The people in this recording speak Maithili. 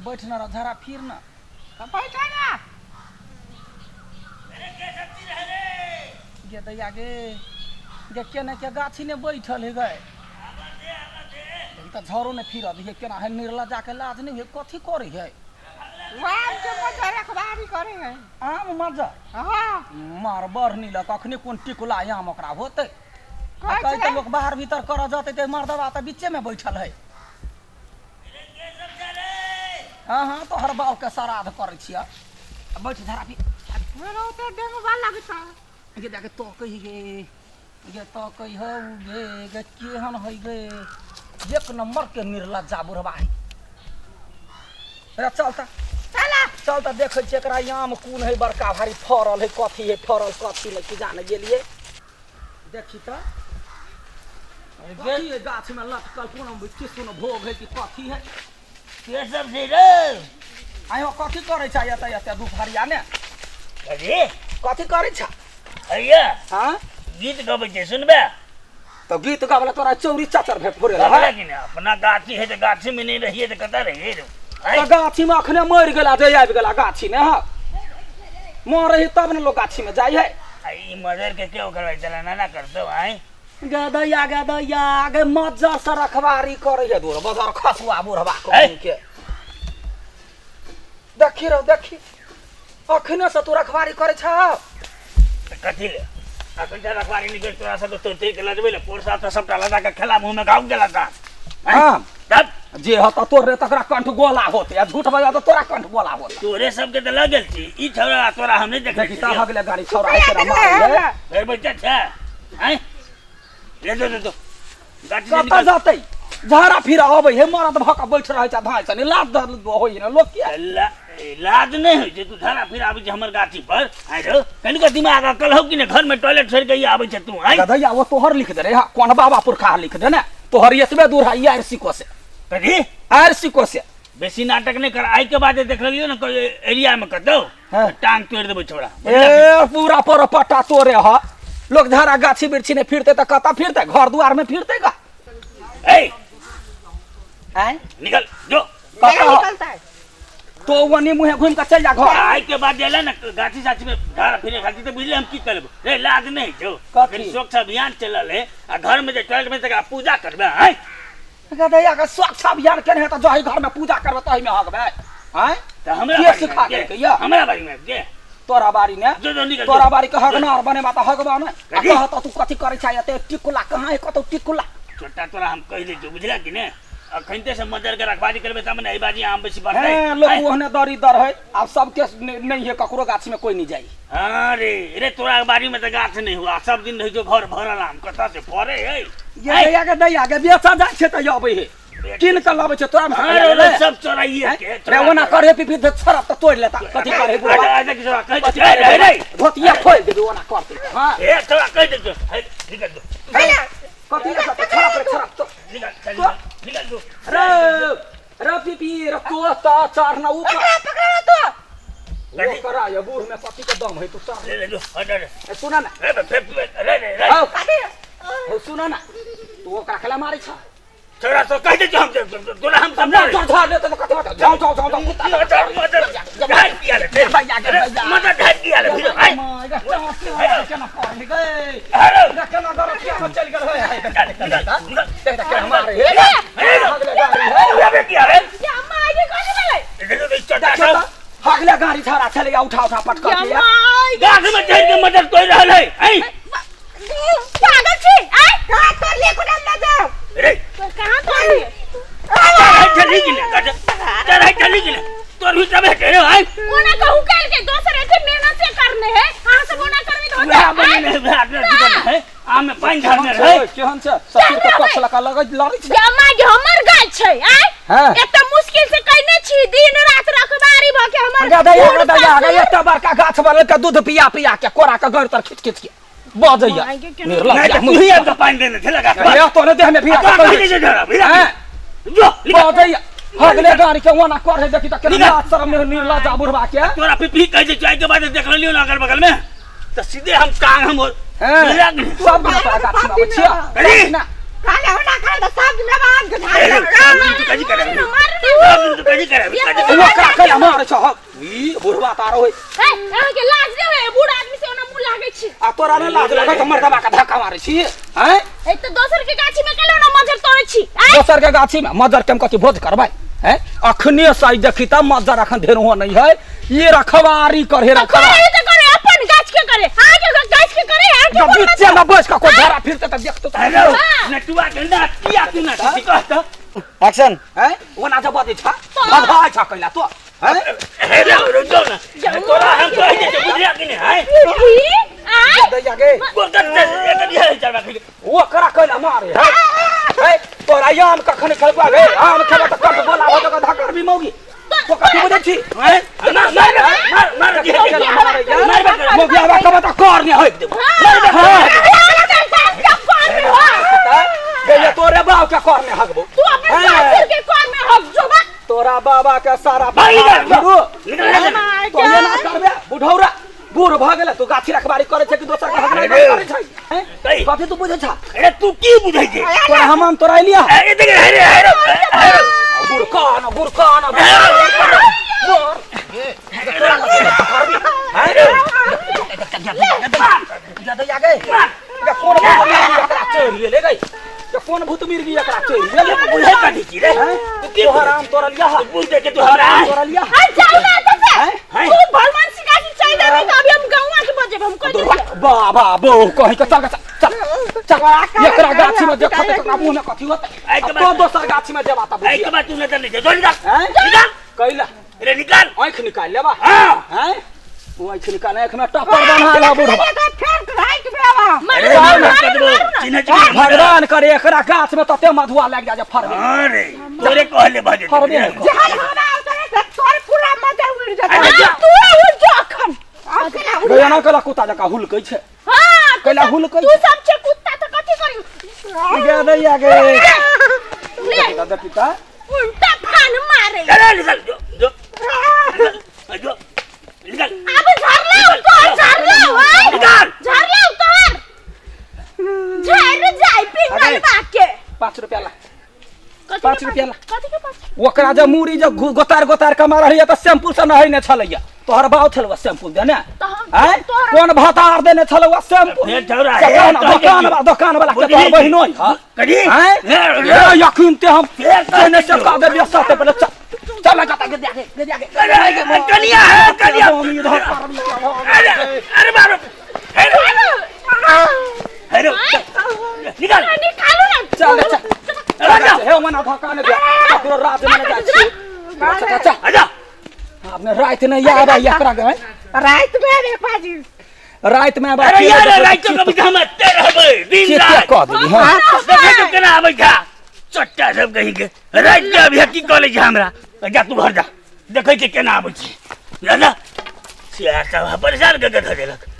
बैठ न झरा फिर न। तऽ बैठ ना। गे दैया गे, गे केने के गाछी ने बैठल है गए। देखी तऽ झरो ने फिर दिहे केना है, निर्लज्जा के लाज नहीं है, कथी करे है? आम के मजा रखवारी करे है। आम मजर? हाँ। मार बड़ नीलक, अखने कोन टिकुला आम ओकरा होतै? कहै कहै छै तऽ लोक बाहर भीतर करऽ जतै तऽ मर्दबा तऽ बीचे में बैठल है। हाँ हाँ, तोहर बाप के श्राद्ध करै छियै। बैठ झरा भी। मेरो तो डेंगबा लगता। गे देख तो कही गे, गे तो कही हौ गे, गे केहन है गे, एक नंबर के निर्लज्जा बुढ़बा है। रे चल त, चला चल त, देखै छियै एकरा आम कोन है, बड़का भारी फड़ल है, कथी है फड़ल कथी नहीं की जाने गेलिए। देखी त कथी है गाछ में लटकल, कोन किसुन भोग है कि कथी है? के सब छै रे? आयो कथी करै छै एतऽ एतऽ दुपहरिया ने? अरे कथी करै छ? अइया हाँ, गीत गबै छै, सुनबे? तऽ गीत गाबला तोरा चौरी चाचर भे फोरे गबला कि ने? अपना गाछी है तऽ गाछी में नहीं रहिए तऽ कतऽ रहिए रे? तऽ गाछी में अखने मरि गेला जे आबि गेला गाछी ने। हाँ, मरे तब ने लोग गाछी में जाइ है। ई मजर के क्यों करवाई चला ना ना करतो आय। गदैया गदैया गे, मज्जर से रखवारी करे है दूर बजार खसुआ बुढ़वा के। देखी रहो देखी, अखने से तू रखवारी करे छ? कथी ले अखन से रखवारी नहीं कर? तोरा सब तो तोड़ के लजबे ले, पोर साल तो सबटा लदा के खेला मुंह में गाउ गेला ता। हां तब जे ह त तोर रे तकरा कंठ गोला होते, आ झूठ बजा त तोरा कंठ गोला होते। तोरे सब के त लगल छी ई छौड़ा, तोरा हम नहीं देखै। देखी त हगले गाड़ी छौड़ा है तेरा मारे ले। फेर बच्चा छै आय, ले दो दे दो गाछी से। कतऽ निकल जतै? झाड़ा फिर अबै हे, मरद भऽ कऽ बैठ रहै छै धाइ सनी, लाज होइ ने लोक के। लाज नहीं होइ छै? तू झाड़ा फिर आबै छै हमर गाछी पर आय रो, कनिको दिमाग अकल हौ कि ने? घर में टॉयलेट छोड़ के आबै छै तू आय। गधैया, वो तोहर लिख दे रे, हाँ, कोन बाबा पुरखा लिख दे ने तोहर? एतबे दूर है आर सिको से। कथी? आर सिको से। बेसी नाटक नहीं कर, आइ के बाद देख लियौ ने कोई एरिया में कतौ हाँ। टांग तोड़ देबै छोड़ा। ए पूरा पर पट्टा तोरे ह, लोग झाड़ा गाछी बिरछी ने फिरते तऽ कतऽ फिरते? घर दुआर में फिरते गा। ए आय निकल जो। कतऽ? निकलता है तो ओनी मुँहे घुमि कऽ चलि जा घर। आइ के बाद जेला ने गाछी साछी में झाड़ा फिरे खातिर तऽ बुझले हम की करबो रे? लाज नहीं छौ? कथी? अखन स्वच्छ अभियान चलल है आ घर में जे टॉयलेट में तकरा पूजा करबे आय? गधैया के, स्वच्छ अभियान केने है तऽ जही घर में पूजा करबै तही में हगबै आँय? तऽ हमरा के बारी में सिखा के? देलकै या? हमरा बारी में के? तोरा बारी ने। जो जो निकल। तोरा जो। बारी के हगनार बनेबा तऽ हगबा ने आ। कथी? कह तऽ तू कथी करै छै एते टिकुला? कहाँ है कतौ टिकुला? छोटा, तोरा हम कहि दै छियौ, बुझला कि ने? अखनते से मजर के रखवारी करबै तब ने एहि बाजी आम बेसी बढ़तै। हैं, लोग आँय? ओहने दरी दर है, आब सबके नहीं है, ककरो गाछी में कोई नहीं जाई। हाँ रे रे, तोरा बारी में तऽ गाछ नहीं हुआ, सब दिन रहै छौ घर भरल आम, कतऽ से फड़े है? ये दैया के दैया के, बेचा जाइ छै तऽ अबै है, कीन कऽ लबै छै तोरा में। हाँ रे रे, सब चोराइए के। रे ओना करे पिपी छड़प तऽ तोड़ि लेता। कथी करे बुढ़वा? अच्छा कि छोरा कहि कथी रे करे? रे रे, धोतिया खोलि देबी ओना करते। हाँ ए छोरा, कहि दे छौ, हे, निकल जो। कथी रे? छड़प रे छड़प तो। निकल चल, निकल निकल जो। रे रे पिपी रे, तो तऽ चढ़ना ऊपर। पकड़ा पकड़ा तो। वो करा ये बूढ़ में कथी के दम है, तू चढ़। ले ले जो, हट हट। ए, सुन ना। रे बे, रे रे रे। हौ कथी? हौ, सुन ना, तू ओकरा खेला मारै छ? छोरा तो कहि दे छौ, हम तोरा हम समझा चढ़ चढ़ ले तऽ कथी बात, जाओ जाओ जाओ जाओ कुत्ता। मदर मदर ढाई किया ले भैया के भैया। मदर ढाई किया ले फिर आय। केना पढ़ गए? हेलो। केना गरतिया में चलि गेल है? निकल। देख देख केना मारे हे। हगले गाड़ी है। अबे किया रे? या माय कथी भेलै? देखो तो चटा देखियौ तऽ, हगले गाड़ी छाड़ा छलै, उठा उठा पटक या के। माय गाछ में चढ़ के मदर तोड़ रहल है ऐ। पागल छी आय, कहाँ तोड़ लिए? कोना ना जाओ। रे कहाँ तोड़ लिए? चढ़ाई चली गेले, चढ़ाई चली गेले, तोर भी तबे के रे आय। ओना कहू कल के दोसर एते मेहनत से करने है, अहाँ सब ओना करबी तऽ वएह होतै। बनेने है, वएह अपना जीवन है, आम में पानि झाड़ने रहै। केहन छै ससुर के पक्ष लगा लगै लड़ै छै। या माय गे, हमर गाछ छै आय। हाँ। एते मुश्किल से कइने छी, दिन रात रखबारी भ के हमर गदैया बूढ़ गदैया गे, ससुर। एते बड़का गाछ बनल के दूध पिया पिया के कोरा के गड़ तर खींच खींच के बजैया। माय गे, केना- निर्लज्ज। नहीं तो तू ही आम के पानि देने छे लगा। रे तोरे देह में भी तोरा कहि दे झड़ा भैया, हैं? जो निकल। बजैया, हगले गाड़ी के ओना करे, देखी त केना निकल। लाज शरम नहीं निर्लज्ज बुढ़वा के। तोरा पिपही कहि दे, चाय के बाद देख लियौ ना अगल बगल में तऽ सीधे हम टांग हम हैं? बुझला कि नहि? सब दिन तोरा गाछी में आबै छियै। अरे! ना। काले होना खाए तो सब में बांध के अरे, झाड़ सब दिन तू कजी करे मार सब दिन तू कजी करे ओकरा कैला मारै छ ई बुढ़वा तारो है। ए अहाँ के लाज नै होय बूढ़ आदमी से ओना मुंह लागै छी। आ तोरा नै लाज लगै त मर्दबा के धक्का मारै छी हैं? ए त दोसर के गाछी में कैला ओना मजर तोड़ै छी? आय दोसर के गाछी में मजर के हम कथी भोज करबै हैं? अखने से देखी त मजर अखन ढेर हो नहीं है, ये रखवारी करे करे रखवारी त करे अपन गाछ के करे, अहाँ के गाछ के करे, अहाँ के जब बोलना बीचे में बैस के कोई धरा फिरते त देखतो त हेलो नटुआ के ना किया तू ना कह त एक्शन हैं ओना जब बजै छ भगाइ छ कैला तो हैं? हेलो रुक जाओ ना, तोरा हम कहि दे बुझिया कि नहीं हैं? ई आय दैया गे गोदर से एक दिया है चढ़ा के ओकरा कैला मारे है है तोरा आम कखन खेलबा गे? आम खेलबा त कट बोला हो त धक्कर भी मौगी तो कथी बुझै छी हैं? मार मार मार मार मार मौगी आबा कब त कर ने हक देबो। हां गैया तोरे बाप के कर ने हकबो। तू अपन सासुर के कर में हक जोबा। तोरा बाबा के सारा भाग निकल, गुरु निकल। तो एना करबे बुढ़ौरा बूढ़ भ गेले तू गाछी रखबारी करे छै कि दोसर के हक नहीं करे छै हैं? कही। कथी तू बुझै छ? अरे तू की बुझै छै? तोरा हम आम तोरा एलिया अरे देख अरे अरे अरे बुढ़ कान बुढ़ कान मोर तोरा लगे करबी हैं? जा दैया गे ये कोन भूत मिर्गी एकरा चढ़ि गेलै गे? ये कोन भूत मिर्गी एकरा चढ़ि गेलै? बुझै कथी छी रे? हैं? तू की तोहर आम तोरा लिया बुझै के तू हमरा तोरा लिया आ जाऊ ना एतऽ से। हैं? तू भगवान सिखा के चल देबे त अभी हम गौवा के बजेब हम कह देबै। बाबा बो कहि के चल चल चल एकरा गाछी में देखत एकरा मुंह में कथी होतै? आइ के आ बाद- तो दोसर गाछी में जेबा त आई बुझिया के बात तू नहीं नहीं जो निकाल हैं? निकाल कैला अरे निकाल आँखि निकाल लेबा हां हैं? ओ आँखि निकाल आँखि में टप्पर बन्हा ला बुढ़बा। फेर राइट में आवा। मारू अरे ना, मार मारू कदबो ना, मारू ना। चिन्ह चिन्ह भगवान करे एकरा गाछ में तते मधुआ लागि जा जे फरबे अरे तोरे कहले बाजे फरबे नहि करतै। जहन हमरा उतरे त तोर पूरा मजर उड़ जाता। अरे जा। तू उड़ जो अखन। अब केना उड़ गै एना कैला कुत्ता जकाँ हुलकै छै? हां कैला हुलकै तू सब छे कुत्ता त कथी करी? गे दैया गे ले दादा पिता उल्टा फान मारे। अरे निकल जो जो जो निकल। अब झरला तोहर झरला ओए निकाल। झरला तोहर झर जाय पिंगल अरे। बाके। 5 रुपया ला कथी 5 के रुपया ला। कथी के 5? ओकरा जे मूड़ी जे गोतार गोतार के मारल त शैम्पू से नहै ने छलैया तोहर बाउ छलौ शैम्पू देने त हम हैं? तोहर कोन भतार देने छलौ शैम्पू? फेर छौरा, से हे, कहना, कहै दोकान छी। दोकान वाला के बुझली तोहर छी। बहिनो है करी हैं? हे, यकीन ते हम फेर कहै देने से छी। कह देबियै सते पहिले चल चल कता के दे के दे के अरे कनिया है कनिया। हम इधर पर अरे अरे मारो हेलो हेलो निकाल निकालू ना। चल चल आजा। हे मना धक्का ने दे ककरो राज में जाइ छी। अच्छा अच्छा आजा। आपने रात में याद आई एकरा के रात में रे पाजी रात में आबा अरे यार रात के कभी हम अत्ते रहबै दिन चित्ते रात कह देली हां। देखे तो केना आबै छा चट्टा सब कहीं के रात के अभी की कॉलेज हमरा जा तू घर जा देखै के केना आबै छी ना ना सिया सब परेशान के धऽ देलक।